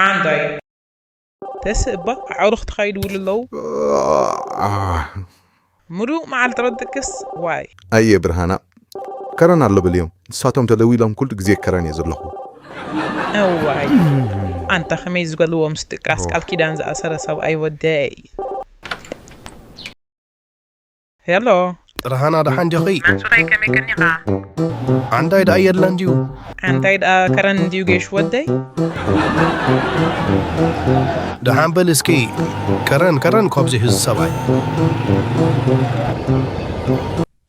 ዓንዳይ። ተስእ እባ ኣዕሩኽትኻ ይድውሉ ኣለዉ። ምሉእ መዓልቲ ረድቅስ ዋይ። ኣየ ብርሃና፣ ከረን ኣሎ በልዮም። ንሳቶም ተደዊሎም ኩሉ ግዜ ከረን እየ ዘለኹ። እዋይ። ኣንታ ከመይ ዝገለዎም ስጥቃስ ኦ። ቃል ኪዳን ዝኣሰረ ሰብኣይ ወደይ። ሄሎ። ጥርሃና ደሓን ዲኺ? መንሱረይ ከመይ ቀኒኻ? ዓንዳይ ደኣ የለን ድዩ? ዓንዳይ ደኣ ከረን እንድዩ ጌሽ ወደይ? ደሓን በል እስኪ። ከረን፣ ከረን ካብዚ ህዝ ሰብኣይ።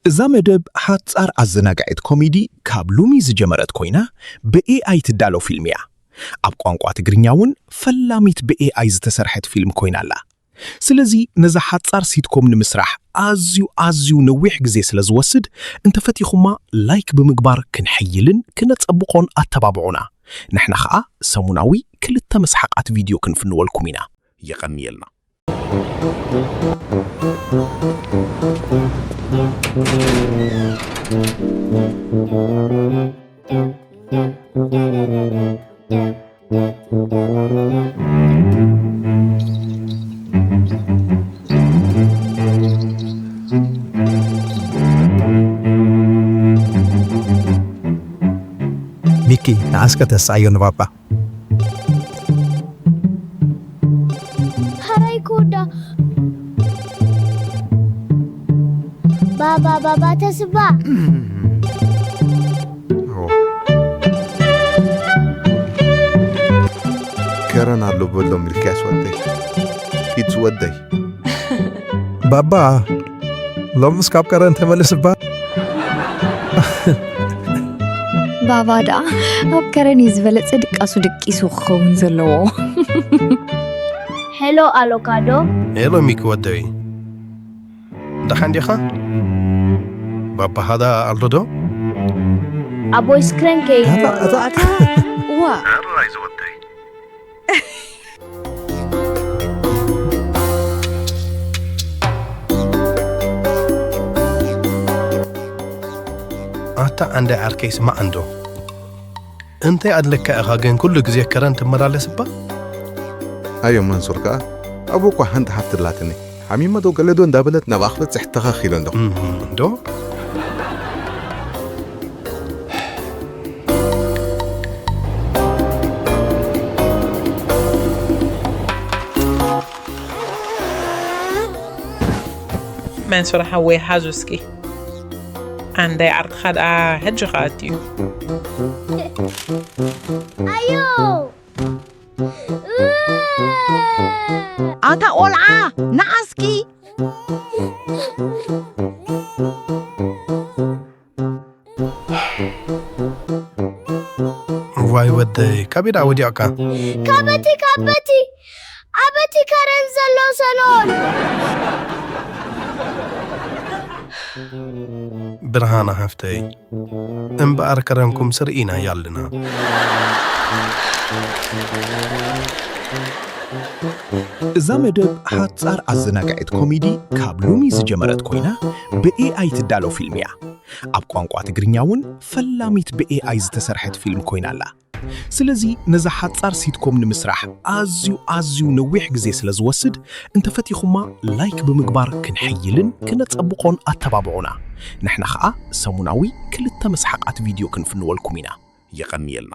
እዛ መደብ ሓጻር ኣዘናጋዒት ኮሜዲ ካብ ሎሚ ዝጀመረት ኮይና፣ ብኤኣይ ትዳሎ ፊልም እያ። ኣብ ቋንቋ ትግርኛ እውን ፈላሚት ብኤኣይ ዝተሰርሐት ፊልም ኮይና ኣላ። ስለዚ ነዛ ሓጻር ሲትኮም ንምስራሕ ኣዝዩ፣ ኣዝዩ ነዊሕ ግዜ ስለ ዝወስድ፣ እንተፈቲኹማ ላይክ ብምግባር ክንሕይልን ክነጸብቖን ኣተባብዑና። ንሕና ኸኣ ሰሙናዊ ክልተ መስሓቓት ቪድዮ ክንፍንወልኩም ኢና። የቐንየልና። ሚኪ፣ ንዓስከ ተስኣዮ ንባባ። ሕራይ ክወዳ። ባባ፣ ባባ፣ ተስባ። ከረን ኣሎ በሎ ሚልክያስ ወደይ። ኪድስ ወደይ። ባባ፣ ሎምስ ካብ ከረን ተመልስ እባ። ባባ ደኣ ኣብ ከረን እዩ ዝበለጸ ድቃሱ ደቂሱ ክኸውን ዘለዎ። ሄሎ ኣሎካዶ። ሄሎ ሚኪ ወደይ። ደሓን ዲኻ? ባባኻ ደኣ ኣሎ ዶ? ኣቦይ ስክረን ከይዱ። ኣታ፣ ኣታ። ዋ። ሕራይ ዝወደይ። ኣታ ዓንዳይ ዓርከይ ስማዕ እንዶ። እንታይ ኣድለካ ኢኻ ግን ኩሉ ግዜ ከረን ትመላለስ እባ? ኣዮ መንሱር ከኣ ኣብኡ እኳ ሓንቲ ሓፍቲ ኣላትኒ። ሓሚማ ዶ ገለ ዶ እንዳበለት ናብኣ ክበጽሕ ተኻኺለ ኣለኹ። እም፣ ዶ? መንሱር ሓወይ፣ ሓዙ እስኪ። ኣንዳይ ዓርክኻ ደኣ ሕጂ ከኣ ኣትዩ። ኣዮ! ኣታ ቆልዓ፣ ንዓ እስኪ። እዋይ ወደይ፣ ካበይ ደኣ ወዲቕካ? ካበቲ፣ ካበቲ፣ ኣበቲ ከረን ዘሎ ሰሎን። ብርሃና ሓፍተይ፣ እምበኣር ከረንኩም ስርኢና ያልና። እዛ መደብ ሓጻር ኣዘናጋዒት ኮሜዲ ካብ ሎሚ ዝጀመረት ኮይና፣ ብኤኣይ ትዳሎ ፊልም እያ። ኣብ ቋንቋ ትግርኛ እውን ፈላሚት ብኤኣይ ዝተሰርሐት ፊልም ኮይና ኣላ። ስለዚ ነዛ ሓጻር ሲትኮም ንምስራሕ ኣዝዩ፣ ኣዝዩ ነዊሕ ግዜ ስለ ዝወስድ፣ እንተፈቲኹማ ላይክ ብምግባር ክንሕይልን ክነጸብቖን ኣተባብዑና። ንሕና ኸኣ ሰሙናዊ ክልተ መስሓቓት ቪድዮ ክንፍንወልኩም ኢና። የቐንየልና።